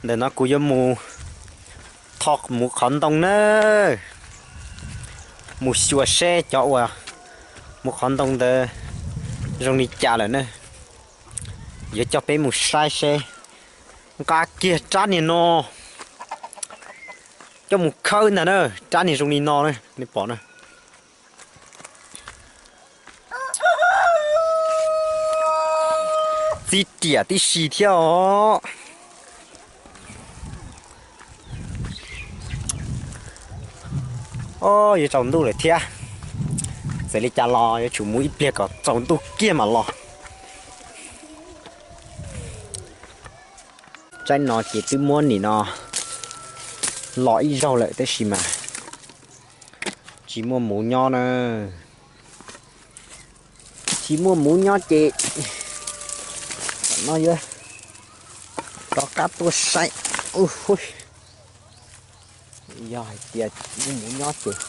Ntawm no kuv yuav mus tho mus qhov ntoo na, mus xyuas seb cov uas mus qhov ntoo ntawd zoo li cas lawm na. Yuav coj peb mus saib seb. Nqa kiag rab niag no coj mus khawb ntag na, rab niag zoo li no na, nej pom na. Txi riam tib si thiab os. Os, yuav tsaus ntuj lawm thiab. Txawm li cas los yuav tsum mus ib pliag kom tsaus ntuj kiag mam los. Tsaib no ces twb muab nim no los ib zaug lawm tab sis mas tsis muaj muv nyob na. Tsis muaj muv nyob ces tam no yuav rov qab tuaj saib. Yog hais tias muaj muv nyob ces rov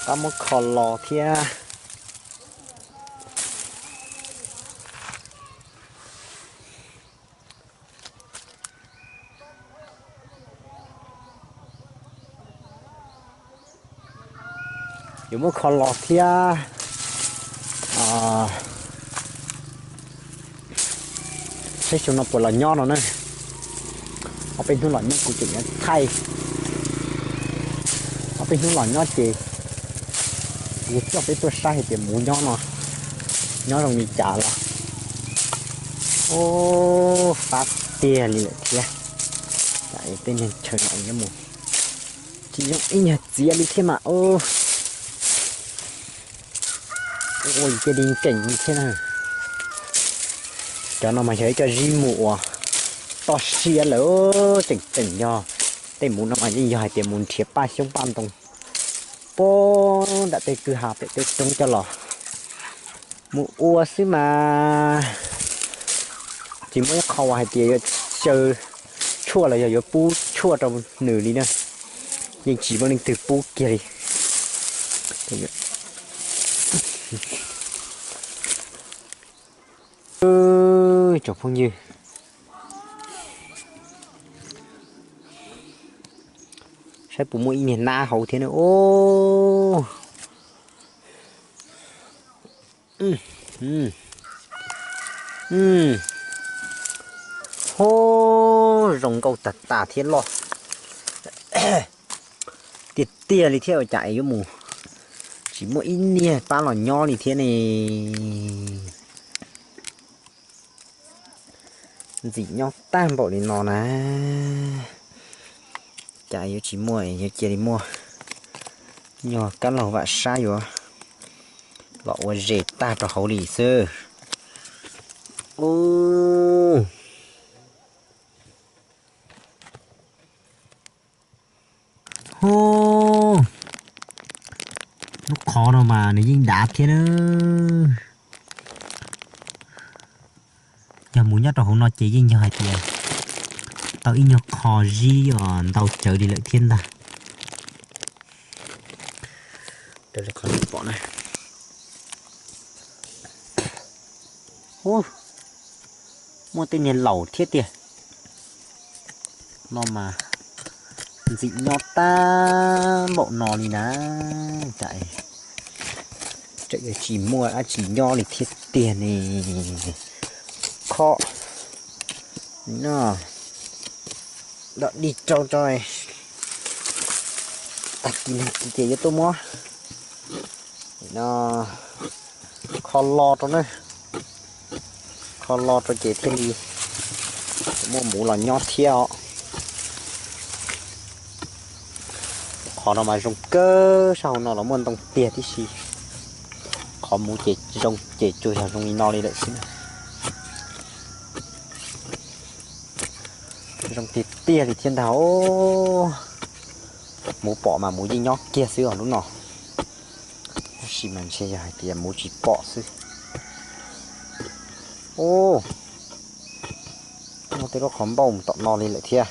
qab muab kho los thiab. Yuav muab kho los thiab. Saib xyoo no puas los nyob no na. Ob peb hnub los nyob kuv tseem yuav thaij. Ob peb hnub los nyob ces kuv yuav coj peb tuaj saib hais tias muv nyob no nyob zoo li cas los. Ub, fab tiag li lawm thiab. Tej neeg chaw no nyob mus tsis zoo ib nyuag txiav li thiab mas. Ua cia li nkees li thiab na. Cov no mas yog ib co zib mus uas toj siab lawm. Tseem tseem yog tej mus no mas yeej yog hais tias mus nrhiav paj xyoob paj ntoo puag nram tej kwj ha pem tej roob coj los mus ua xwb mas. Tsis muaj ib qho uas hais tias yuav xyaw tshuaj los yog yuav pub tshuaj rau nws li na. Yeej tsis muaj leej twg pub kiag li. Tsoom phooj ywg, saib puas muaj ib niag nab hauv thiab na. Ub, ho zoo nkauj tag tas thiab loj tiag tiag li thiab. Ua cas es yuav mus tsis muaj ib niag pab los nyob li thiab ne? Ntxim nyob tag npaum li no na, cas yuav tsis muaj, yuav cia li muaj nyuag kab laug vam sab yuav los ua zes tag rau hauv li xwb. Ub, hu, lub qhov no mas nws yeej dav thiab na. Yog mus nyob rau hauv no ces yeej yog hais tias tau ib nyuag qho zib os ntau cawv li lawm thiab ntag. Raws li qhov nej pom na, muaj tej niag laus thiab tiag. No mas ntxim nyob tag npaum no li na, cas tseem yuav tsis muaj dab tsi nyob li thiab tiag ne. Khob no, dog dig rau tso, tag kis nag kis ces yuav tuaj muab no kho lo rau na, kho lo rau ces thiaj li muaj muv los nyob thiab os. Qhov no mas zoo kawg, sab hauv no los muaj ntoo tiag tib si. Qhov muv ces zoo ces tsuas yog zoo li no li lawm xwb na. Zoo tiag tiag li thiab ntag os. Muv pom mas muv yeej nyob kiag xwb os lub no. Tab sis mas ntshe yog hais tias muv tsis pom xwb. Ub, muaj tej lub qhov npauj mus tom no li lawm thiab.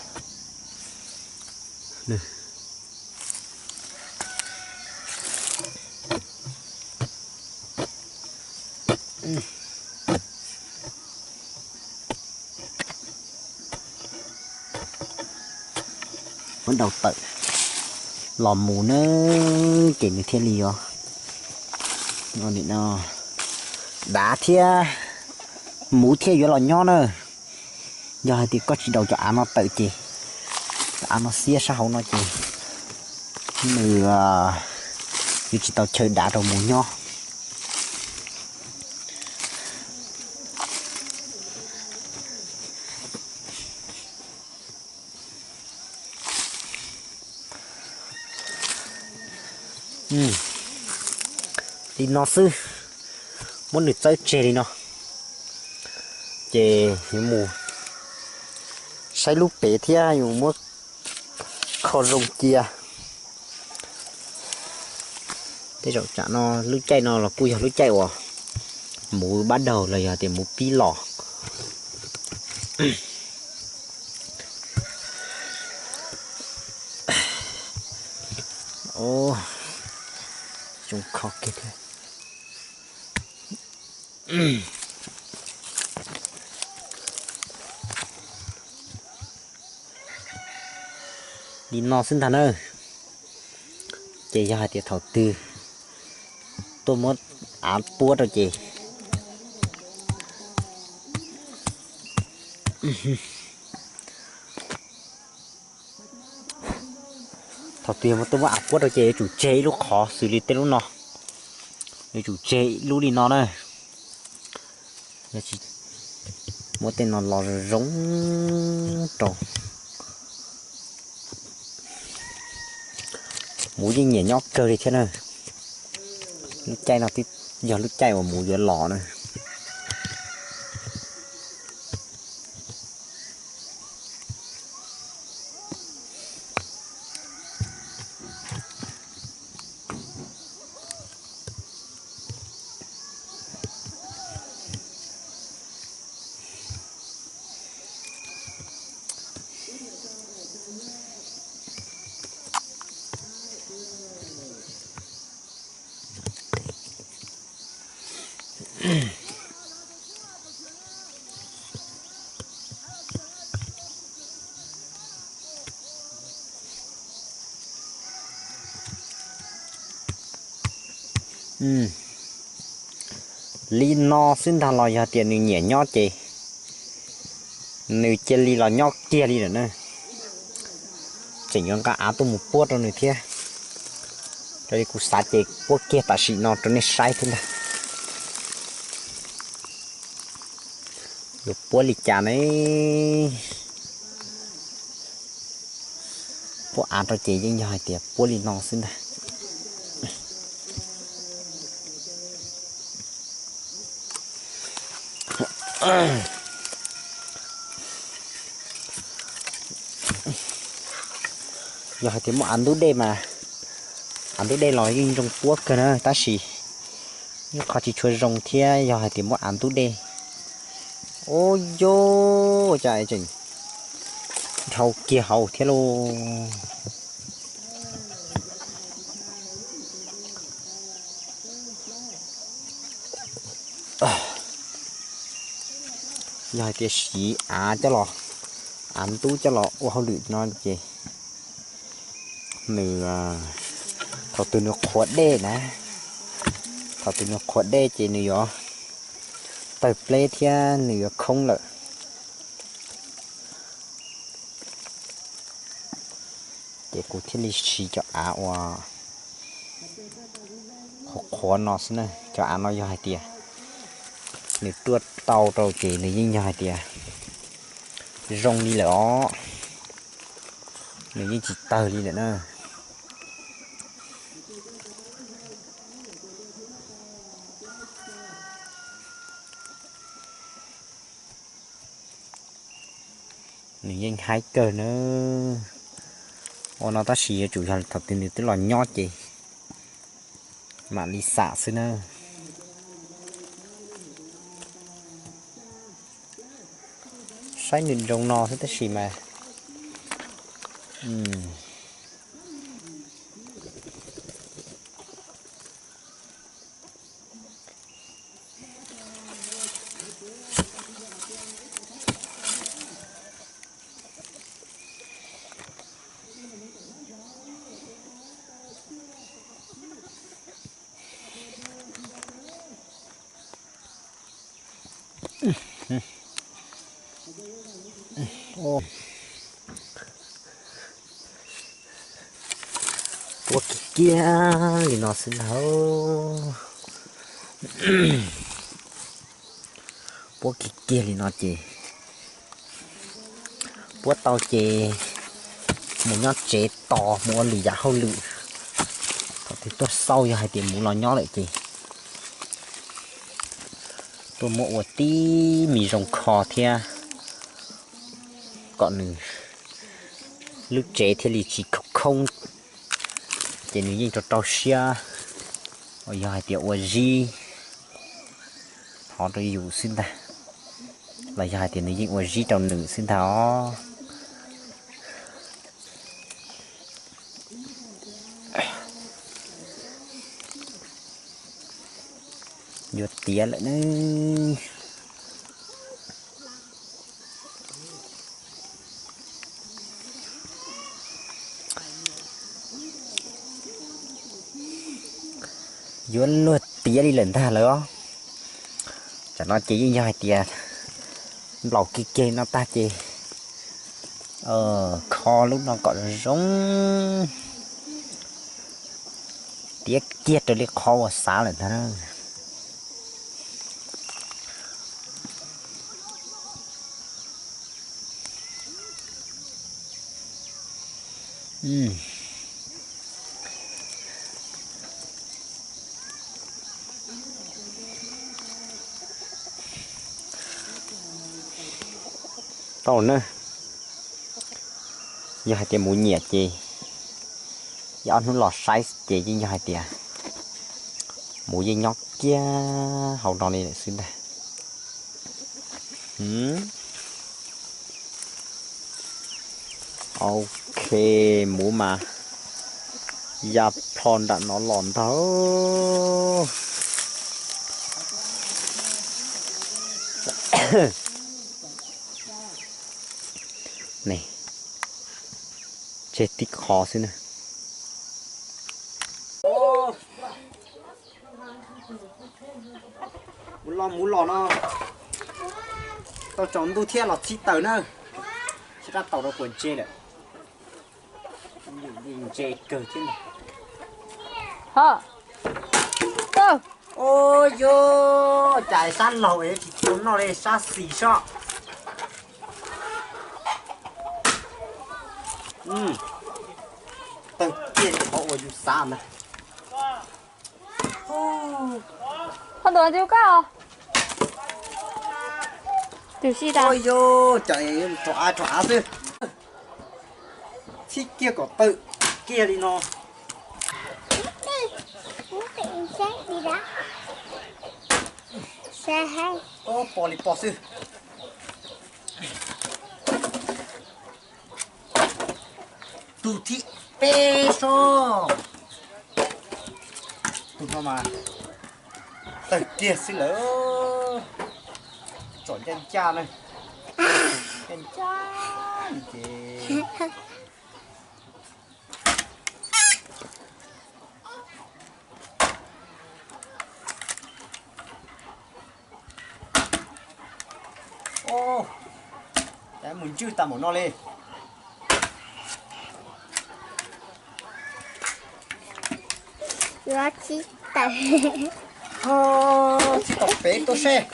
Daus tawm los mus na, ces nws thiaj li yuav dav thiab, muv thiaj yuav los nyob na. Yog hais tias koj tsis daus cov av no tawm ces, cov av no xiab sab hauv no ces nws yuav tsis tau chaw dav rau mus nyob. Li no xwb, muab nws txawb tseg li no, ces yuav mus saib lub pem thiab yuav muab kho zoo cia. Tej zaum tsam no lub caij no los kuj yog lub caij uas muv pab daug los yog tias muv pib los. Li no xwb ntag na. Ces yog hais tias thaum twg tuaj muab av puab rau ces, thaum twg tuaj muab av puab rau ces yuav tsum tseg ib lub qhov xws li tej lub no, yuav tsum tseg ib lub li no na. Muab tej no los zoo rau. Muv yeej nyiam nyob kawg li thiab na. Lub caij no twb yog lub caij uas muv yuav los na. Li no xwb ntag los yog tias nws nyiam nyob ces nws cia li los nyob kiag li lawm na. Tseem yuav nqa av tuaj mus puab rau nws thiab. Raws li kuv xav ces puab kiag tam sim no rau nej saib thiab ntag. Yuav puab li cas ne? Puab av rau ces yeej yog hais tias puab li no xwb ntag. Yog hais tias muaj av ntub dej mas, av ntub dej los yeej zoo puab kawg na, tab sis ib qho tsis tshua zoo thiab yog hais tias muaj av ntub dej. Ua cas tseem dhau kiag hauv thiab lauj. Yog hais tias siv av coj los, av ntub coj los ua hauj lwm no ces nws, thaum twg nws qhuav dej na, thaum twg nws qhuav dej ces nws yuav tawg pleb thiab nws yuav khoob lawm. Ces kuv thiaj li siv cov av uas qhuav qhuav no xwb na. Cov av no yog hais tias nws ruaj tau rau ces nws yeej yog hais tias zoo li lawm os, nws yeej tsis tawg li lawm na. Nws yeej haib kawg na. Ua no tab sis yuav tsum yog thaum twg nws twb los nyob ces mam li xam xwb na. Saib nws zoo no xwb tab sis mas Puab kiag kiag li no xwb ntag. Puab kiag kiag li no ces puab tau ces mus nyob tsev tos mus ua lwm yam hauj lwm. Thaum twg tuaj xauj yog hais tias mus los nyob lawm ces tuaj muab ua tib me zoo kho thiab kom nws lub tsev thiaj li tsis khoob khoob, ces nws yeej rau rau siab, uas yog hais tias ua zib hov rau yus xwb ntag, los yog hais tias nws yeej ua zib rau nws xwb ntag os. Yuav tiav lawm ne. Yuav luag tiav li lawm ntag lawm os. Tsam no ces yeej yog hais tias nplaum kiag kiag no tag ces kho lub no kom zoo tiav kiag raws li qhov uas xav lawm ntag. Tau na, yog hais tias mus nyiam ces ib ob hnub los saib ces yeej yog hais tias mus yeej nyob kiag hauv no li lawm xwb ntag. Ok, mus mas ya plho nram no los ntag. Ne, tseg tib qho xwb na. Mus los mus los no tau tsaus ntuj thiab los txhib taws na. Sib rab taus rau puas ntse lawm. Ntse kawg thiab. Ua yog cas sab laug es tsis tau noj li sab xis sob. Tawg kiag qhov uas yus xav ntag. Ho tuaj tus koj. Tus si tas. Ua yog cas rov av rov av xwb. Txhib kiag kom tawg kiag li no. Pos li pos xwb. Tus thib peb sob. Tus no mas tawg kiag xwb lawm. Tsom ncaj ncaj na. Ncaj ncaj ces Mus ntswj tas npaum no li. Yuav txhib tawm. Txhib tau pem tuaj seb.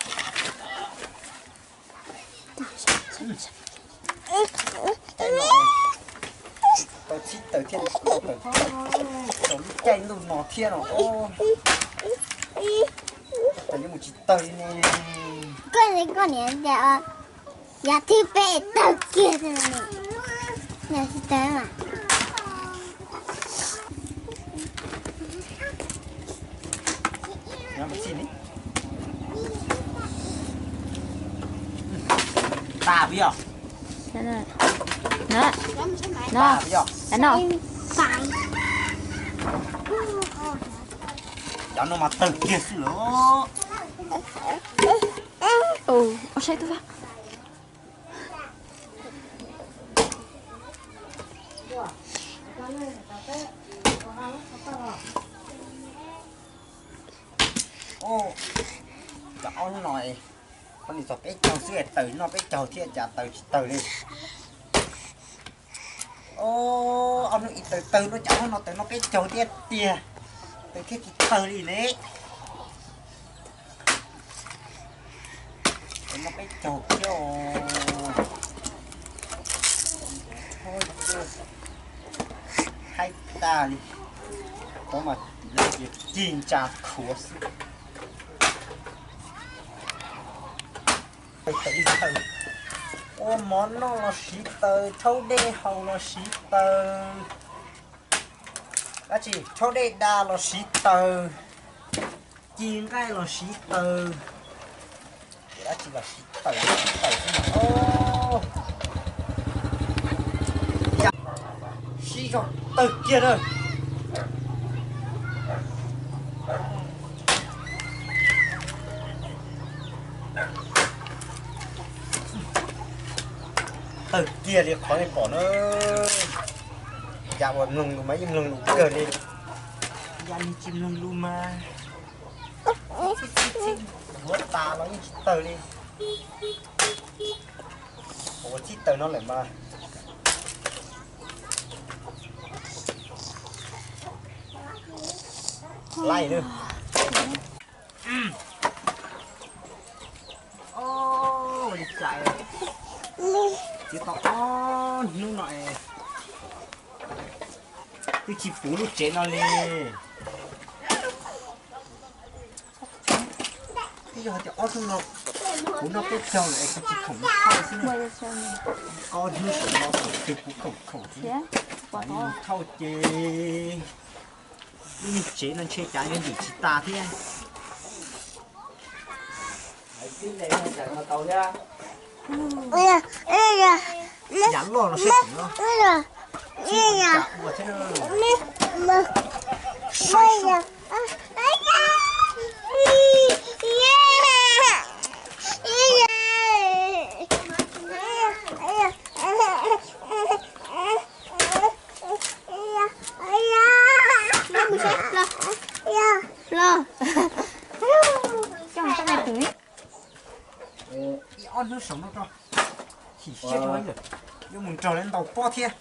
Tau txhib tawm thiab, tau tawm tau lub caij ntuj no thiab no. Tawm yuav mus tsis tawg li ne. Koj niam tias yog thib peb tawg kiag, tsis tawg. Tas puas yog? No, no. Cov no mas tawg kiag xwb los. Ua saib tub. Cov ob lub no es Nim txog peb caug xwb es taws noj peb caug thiab cas taws tsis taws li. Ob hnub ib taws taws no cas hnub no taws noj peb caug thiab tiag. Taws thiab tsis taws li ne. Taws noj peb caug thiab. Haib tag li. Tov mas cig ntsa khuav xwb. Ua mov noj los siv taws, rhaub dej haus los siv taws, dab tsi rhaub dej da los siv taws, ci nqaij los siv taws, dab tsi los siv taws, siv taws xwb mas. Sib zog taws kiag na. Taws kiag li qhov nej pom na. Yam uas mloog lus mas yeej mloog lus kawg li. Yam li tsis mloog lus mas yuav tas los yeej tsis taws li. Ua txhib taws no lawm mas laij na. Ua li cas txiav tau ob hnub no es twb tsis puv lub tsev no li. Twb yog hais tias ob hnub no kuv noj peb caug lawm es kuv tsis khoom mus thauj xwb na. Ob hnub saum no kuv twb puv khoom khoom xwb. Mus thauj ces lub niag tsev no ntshe cas yuav ntim tsis tas thiab. Yam loj no seb no. Ua thiab na. Saib seb. Los, coj mus coj me kwv. Ib ob hnub saum no rau, chim siab rau lawm, yuav mus nrog lawv ntaus pob thiab.